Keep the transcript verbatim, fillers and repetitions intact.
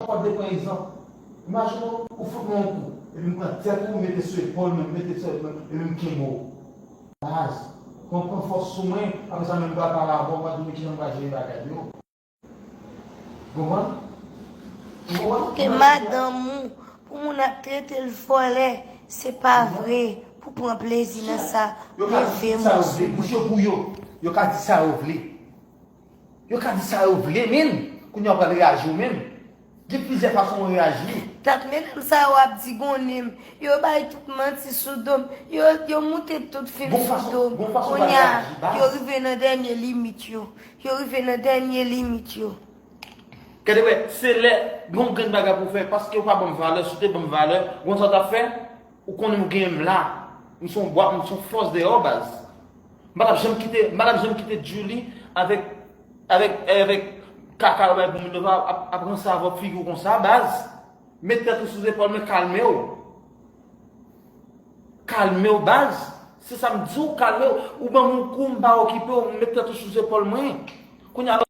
Ou pap de pran egzanp. Imajine w, ou fout mwen yon kou. Epi m pran tèt ou, m mete sou epòl mwen, m mete sou epòl mwen, epi m kenbe w. Baz, pran, pran fòs sou mwen, apre sa menm m pral pale avè w, m pral di w men kijan m pral jere bagay yo. Ou konprann? Ou konprann? Kote madanm ou, pou moun ap trete l vòlè, se pa vre, pou pran plezi nan sa, Yo ka leve di sa yo mouch. Vle, bouch yo pou yo. Yo ka di sa yo vle. Yo ka di sa yo vle, men kounye a w pral reyaji w menm. Gen plizyè fason w reyaji. Dat medam sa yo ap di gonnen m, yo bay tout manti sou do m, yo, yo moute tout fim Gon sou fason- do m. gon fason Kounye pa a, reyaji, baz. Yo rive nan dènye limit yo. Yo rive nan dènye limit yo. Gade wè, se lè gon grenn bagay pou fè, paske ou pa ban m valè, si w te ban m valè, gon sa w t ap fè, ou konnen m genyen m la. M se yon bwa, m se yon fòs deyò, baz. M pa t ap janm kite, m pa t ap janm kite Julie avèk, avèk, avèk kaka yo bay pou moun yo ap, ap ranse avè w figi w konsa, baz. Met tèt ou sou zepòl mwen, kalme w. Kalme w, baz. Se sa m di w, kalme w. Ou ban m yon kou, m pa okipe w, met tèt ou sou zepòl mwen. Kounye a,